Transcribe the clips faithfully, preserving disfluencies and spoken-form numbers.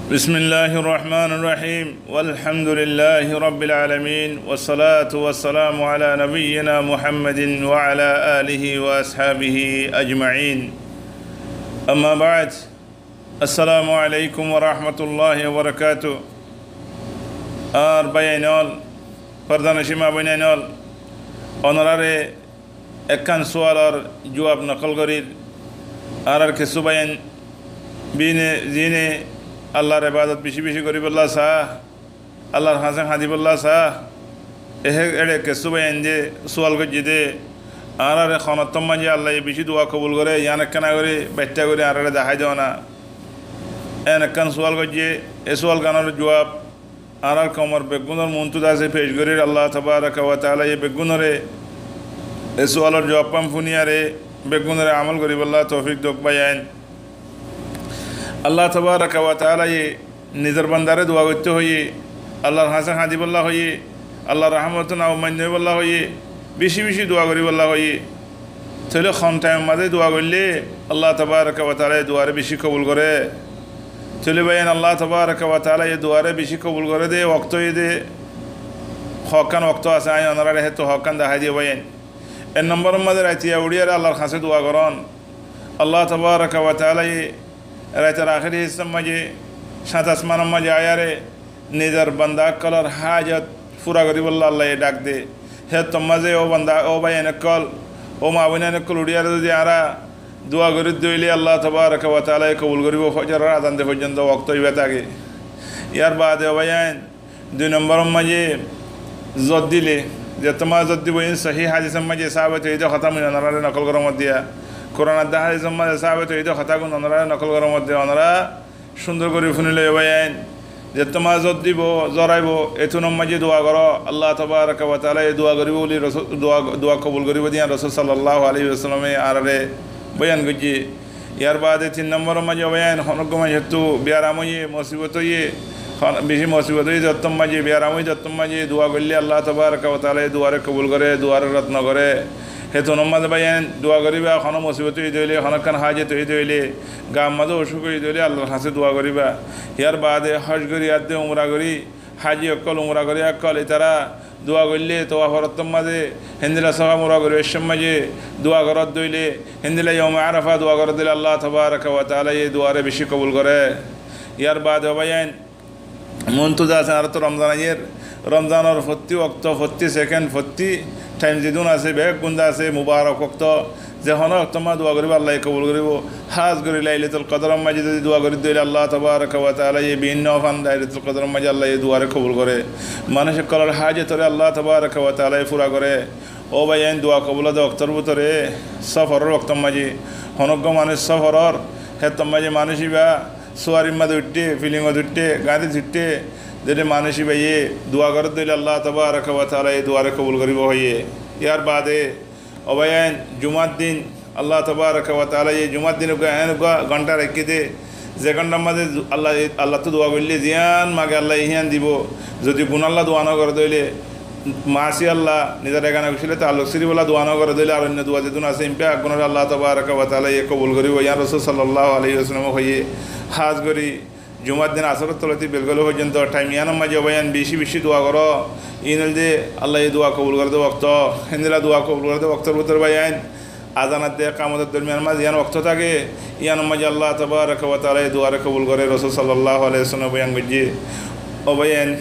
بسم الله الرحمن الرحيم. والحمد لله رب العالمين. والصلاة والسلام على نبينا محمد وعلى آله وأصحابه أجمعين. أما بعد. السلام عليكم ورحمة الله وبركاته. Añár báiyain ól, fordanocin maa bóinain ól, onoráre ekkán sualor juab nokól gorír. Añárár kessú báiyain bíne zine Allar ebadot bicí bicí goríbollá saá, Allar hañsé hañdibólla saá, eçé kessú báiyain de sual goijjé dé, añáráre honottór maze Allaye bicí dua kobul goré, yián ekkána gorí baiththá gorí añáráre dahái doóna. Eén ekkán sual goijjé, e sual gánor juab añárár koumor beggúnor muúntu dase pec gorír. Allah tabaraka wa taalaye beggúnore e sualor juab fán fúniyaré beggúnore amol goríbolla toufik douk báiyain. Allah tabaraka wa taalaye nizor bandaré dua goittó hoiyé, Allar hañsé hañdibólla hoiyé, Allar rahmot ná mainnóibolla hoiyé, bicí bicí dua goríbolla hoiyé. Tóile hon thaimor maze dua goillé Allah tabaraka wa taalaye duaré bicí kobul goré? Tóile báiyain, Allah tabaraka wa taalaye duaré bicí kobul goré dé októ óiye dé hoókkán októ asé, añí onoráre héttu hoókkán dahái diyé báiyain. Ek nombor maze raitiya uçíyaré Allar hañsé dua gorón. Allah tabaraka wa taalaye raitor ahéri hissár maze, sáñt asmanor maze aiyaré nizor banda ókkolor hájot fura goríbolla Allaye dhak de. Héttor maze ó banda, ó báiyain ókkol, ó maa bóinain ókkol uçíyaré zodi añára dua gorí dóile Allah tabaraka wa taalaye kobul goríbo, fozoror azan de foijjonto októ óiba táke. Yar baade ó báiyain, dui nomboror maze zot dile, zettót maze zot dibo, iín sohí hádisor maze sabit óiye dé hotá, mui onoráre nokól gorór modde, Kuranor dé hádisor maze sabit óiye dé hotágun onoráre nokól gorór modde, onorá cúndor gorí fúni loiyó báiyain. Zettót maze zot dibo, zoraibó, etúnor maze dua goró, Allah tabaraka wa taalaye dua goríbo buli Rosul, dua, dua kobul goríbo dé yián Rosul sallallahu alaihi wasallame añáráre boyan goijjé. Yar baade tin nomboror maze báiyain, honó uggwá manúcottu biyaram óiye, mosibot óiye, hon-, bicí mosibot óiye, zettót maze biyaram óiye, zettót maze dua goillé Allah tabaraka wa taalaye duaré kobul goré, duaré rod nogoré. Hétunor maze báiyain dua goríba, honó mosibot óiye dóile, honókkán hájot óiye dóile, gaar maze ocúk óiye dóile Allar hañsé dua goríba. Yar baade hóc gorí, adde umra gorí, háji ókkol, umra gorí ókkol, itará dua goillé, towaf gorottór maze, héndilla Safa Marwa gorí aiccór maze dua goró dóile, héndilla Yaume Arafa dua goró dóile Allah tabaraka wa taalaye duaré bicí kobul goré. Yar baade ó báiyain, muúntu dase añáráttu Romzan aiyér, Romzanor fottí októ, fottí sekend, fottí thaim zedún asé, beggún dase mubarok októ, ze honó októr maze dua goríba Allaye kobul goríbo. Hás gorí Lailatul Kodoror maze zodi dua gorí dóile Allah tabaraka wa taalaye bibinno fán Lailatul Kodoror maze Allaye duaré kobul goré. Manúic ókkolor hájotoré Allah tabaraka wa taalaye fura goré. Ó báiyain, dua kobul ó dé októr bútore, sóforor októr maze, honó uggwá manúic sóforor, héttor maze manúic íba suwarir maze uiththé, filingot uiththé, gañdit uiththé, zodi manúic íbaye dua goré dóile Allah tabaraka wa taalaye duaré kobul goríbo hoiyé. Yar baade ó báiyain, jumar din Allah tabaraka wa taalaye jumar din uggwá, eén uggwá gónta raikkí dé, ze góntar maze Allah, Allattú dua goillé ziyán mage Allaye híyan dibo. Zodi gunálla dua nogoré dóile, maasiyalla, nizor egana gucílla taalluk síribolla dua nogoré dóile, ar oinno dua zedún asé, ín beggúnoré Allah tabaraka wa taalaye kobul goríbo. Yián Rosul sallallahu alaihi wasallame hoiyé. Hás gorí jumar din asóror tolóti belgóli foijjonto thaim yiánor maze ó báiyain bicí bicí dua goró. Iín óilde Allaye dua kobul goré dé októ. Héndilla dua kobul goré dé októr bútore báiyain, azan adde ekamotor dormiyanor maze yián októ táke, yiánor maze Allah tabaraka wa taalaye duaré kobul goré. Rosul sallallahu alaihi wasallame boyan goijjé. Ó báiyain,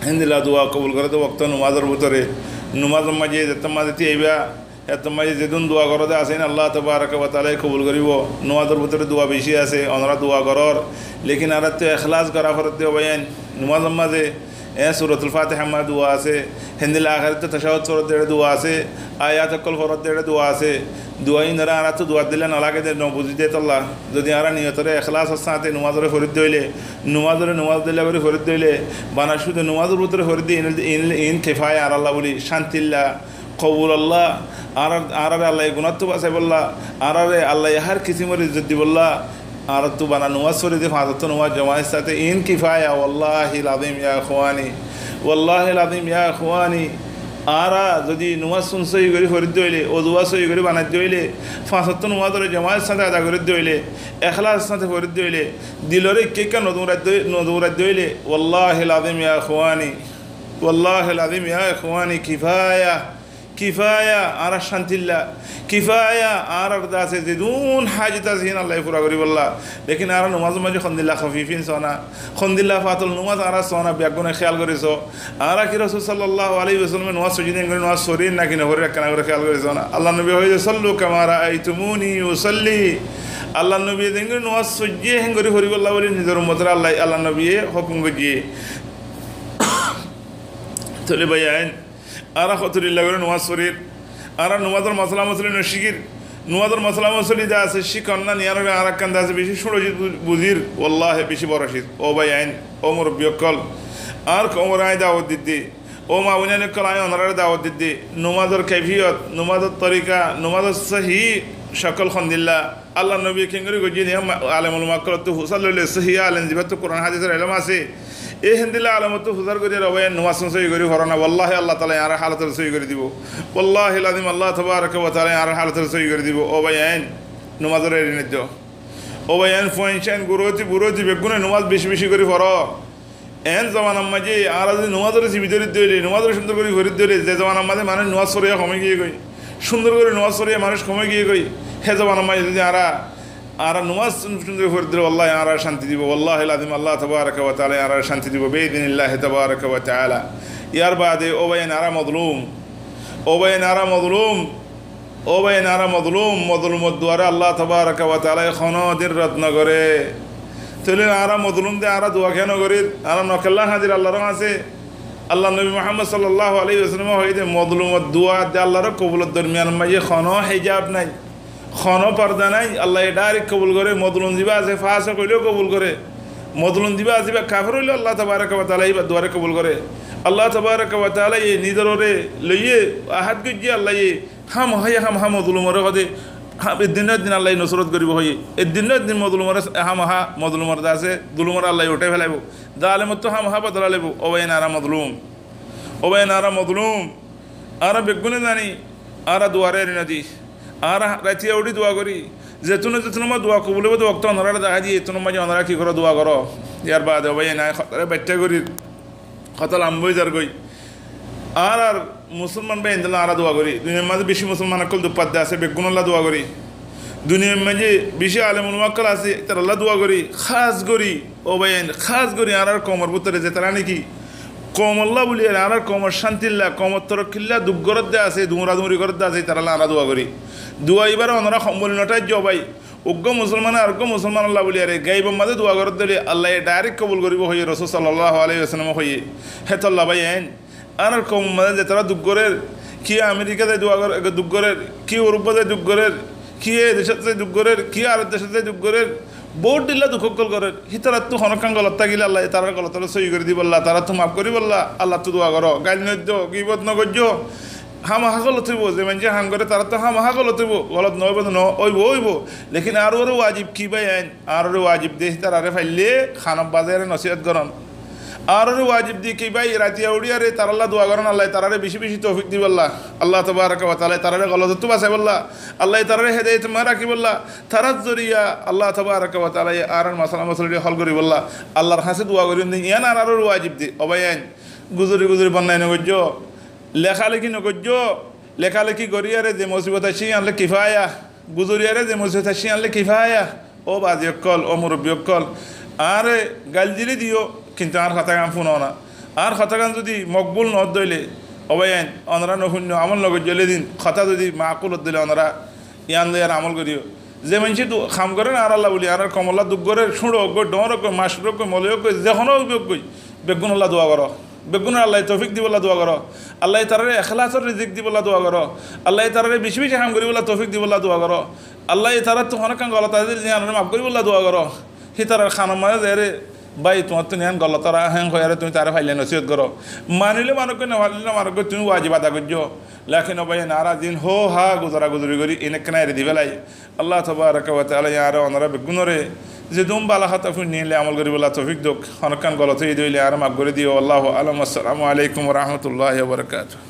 héndilla dua kobul goré dé októ numazor bútore, numazor maze zettót maze tíyaiba, héttor maze zedún dua goró dé asé, iín Allah tabaraka wa taalaye kobul goríbo. Numazor bútore dua bicí asé, onorá dua gorór. Lekin añáráttu ekhlas gorá foredde ó báiyain, numazor maze, e, Suratul Fatihar maze dua asé, héndilla ahérottú tacahud foredde eçé dua asé, ayat ókkol foredde eçé dua asé. Dua iínoré añáráttu duar dilla nolage dé, nobuzí dé tolla. Zodi añára niyotoré ekhlasor sáñte numazoré foredde óile, numazoré numaz dilla gorí foredde óile, bana cúde numazor bútore foredde iín, iín, iín kefaya añárálla buli, cántilla, kobulolla, añárar, añáráre Allaye gunáttu basaibólla, añáráre Allaye hár kisimor izzot dibólla, añáráttu bana numaz foredde, fañs októ numaz jomair sáñte, iín kifaya, wallahil azim ya ikhwani, wallahil azim ya ikhwani, Añára zodi nomás sóhi gorí forídde óile, ozuwá sóhi gorí banaidde óile, fañs ottó nomás ore jomaat sáte ada gorídde óile, ekhlas sáte forídde óile, dilore ekká ekká noduñraidde, noduñraidde óile, wallahil azim ya ikhwani, wallahil azim ya ikhwani, kifaya, kifaya añárar cántilla, kifaya añárar de asé, zedún hájot asé híin Allaye fura goríbolla. Lekin añára nomás or maze hondilla khafifin soó na, hondilla fatol nomás añára soó na, beggúne kéyal gorí soó. Añára ki Rosul sallallahu alaihi wasallam e nomás foijjé de héngorí nomás forír naki noforír ekkán gorí kéyal gorí soó na. Allar nobiye hoiyé de, "Sallu kama raaitumuni usalli." Allar nobiye de héngorí nomás foijjé héngorí foríbolla buli nizor ummotoré Allaye, Allar nobiye hókum goijjé. Tóile báiyain, añára hotorilla gorí nomás forír, añára nomás or mosola mosoli nocíkir, nomás or mosola mosoli de asé cíkon na, iyanore añára ekkán de asé beci cúñço cíz bu-, buzír, wallahi beci boro cíz. Ó báiyain, ó murobbi ókkol, añár koumore añí dawot didde, ó maa boinain ókkol, añí onoráre dawot didde, nomás or kaifiyot, nomás or torika, nomás or sóhi cokol hondilla, Allar nobiye keéngorí goijjé de, yían ma-, alem ulama ókkolottú fusár loile, sóhi alem zibáttu Kuran hádisor elóm asé, e héndilla alemottú fusár gorí, ó báiyain, nomás sóhi gorí foró na, wallahi Allah taala añárar hálot sóhi gorí dibo. Wallahil azim Allah tabaraka wa taala añárar hálot sóhi gorí dibo. Ó báiyain, nomás ore eri nodo. Ó báiyain, fuain cáin, guróti buróti beggúne nomás beci beci gorí foró. Eén zobanar maze añára zodi nomás ore zibi dóridde óile, nomás ore cúndor gorí forídde óile, ze zobanar maze manúic nomás foriya hom ói giyé goi, cúndor gorí nomás foriya manúic hom ói giyé goi, hé zobanar maze zodi añára, añára nomás cún-, cúndor gorí forídde óile, wallahi añára cánti dibo, wallahil azim Allah tabaraka wa taala añára cánti dibo, biiznillahi tabaraka wa taala. Yar baade, ó báiyain, añára mozlum, ó báiyain, añára mozlum, Ó báiyain, añára mozlum, mozlumor duare Allah tabaraka wa taala ye honó din rod nogoré. Tóile añára mozlum de añára dua kiyá nogorír? Añára nokellá háñdir Allar hañsé? Allar nobi Muhammad sallallahu alaihi wasallam e hoiyé de, mozlumor dua de Allar kobulor dormiyanor maze honó hijab nái, honó porda nái. Allaye direct kobul goré, mozlum zibá asé, fasek óileó kobul goré, mozlum zibá asé, ibá kafer óileó Allah tabaraka wa taala ye ibár duare kobul goré. Allah tabaraka wa taala ye nizor uore loiyé ahad goijjé, Allaye hámaha, hámaha mozlumoré hoó de, há-, eddin no eddin Allaye nusrot goríbo hoiyé. Eddin no eddin mozlumoré hámaha, mozlumor de asé, zulumoré Allaye uthái félaibo. Zalemottú hámaha bodola loibo. Ó báiyain, añára mozlum. Ó báiyain, añára mozlum. Añára beggúne zani, añára duare eri nodi. Añára raitiya uçí dua gorí. Zettún zettún maze dua kobul óibo de októ onoráre dahái diyé, ettún maze onorá ki goró, dua goró. Yar baade, ó báiyain, añí hotáre baiththá gorír. Hotá lamba ói zargói. Añárar musolman báiyaindólla añára dua gorí. Duniyar maze beci musolman ókkol duk fadde asé, beggúnolla dua gorí. Duniyar maze beci alem ulama ókkol asé, ítaralla dua gorí. Hás gorí, ó báiyain, hás gorí añárar koumor bútore zetará niki koumolla buliyaré, añárar koumor cántilla, koumor torokkilla duk goródde asé, duñra duñri goródde asé, ítaralla añára dua gorí. Dua ibáre onorá hom buli notháijjo bái. Uggúa musolmane aruggúa musolmanolla buliyaré gaibor maze dua goródde óile Allaye direct kobul goríbo hoiyé, Rosul sallallahu alaihi wasallam e hoiyé. Hétolla báiyain, añárar koumor maze zetará duk gorér, ki Amerika zai dua gor-, duk gorér, ki Urupa zai duk gorér, ki e decót zai duk gorér, ki ar decót zai duk gorér, bout dhílla duk ókkol gorér, hítarattú honókkan golot tákile Allaye tarár golotoré sóhi gorí dibolla, taráttu maf goríbolla Allattú dua goró. Gail noiddo, gibot nogoijjo. Hámaha golot óibo, ze maincé ham goré taráttu hámaha golot óibo, golot noóibo de no, óibo, óibo. Lekin añárar uore wajib ki báiyain? Añárar uore wajib de hítararé faillé hanot baziyaré nosiyot gorón. Añárar uore wajib de ki bái, raitiya uçíyaré taralla dua gorón, Allaye tararé beci beci toufik dibolla, Allah tabaraka wa taalaye tararé golotottú basaibólla, Allaye tararé hedayotor maze rakíbolla, tarar zoriya Allah tabaraka wa taalaye añárar mosola mosoliré hól goríbolla Allar hañsé dua goríyum de, yián añárar uore wajib de. Ó báiyain, guzori guzori bonnai nogoijjo. Lekáleki nogoijjo, lekáleki goríyaré ze musibot aiccé, yián le kifaya, guzoriyaré ze musibot aiccé, yián le kifaya. Ó bazi ókkol, ó murobbi ókkol, añáre gail dile diyó, kintu añár hotágan fúno na. Añár hotágan zodi mokbul noódde óile, ó báiyain, onorá nofúinno, amol nogoijjó óile din, hotá zodi maakul ódde óile onorá yián loiyaré amol goríyo. Ze maincé du-, ham gorér añáralla buli, añárar koumolla duk gorér, cúñço ókgoi, dhoóñr ókgoi, macór ókgoi, moloi ókgoi, ze honó ókgoi, beggúnolla dua goró. Beggúnore Allaye toufik dibolla dua goró. Allaye tararé ekhlasor rizik dibolla dua goró. Allaye tararé beci beci ham goríbolla toufik dibolla dua goró. Allaye taráttu honókkan golot asé de yiánoré maf goríbolla dua goró. Hítarar hanor maze zaiyaré, bái, tuáñttún yián golot ór, héen hoiyaré tuñí taré faillé nosiyot goró. Manilé manúk goi, nomanilé nomanúk goi, tuñí wajib ada goijjó. Lekin ó báiyain, añára zin hó há guzora guzori gorí, iín ekkán eri di félai. Allah tabaraka wa taala añára onorá beggúnoré zedún bála hotá fúinní, iín loi amol goríbolla toufik douk. Honókkan golot óiye de óile añáre maf gorí diyó. Wallahu a'lam. Assalamu alaikum wa rahmatullahi wa barakatuhu.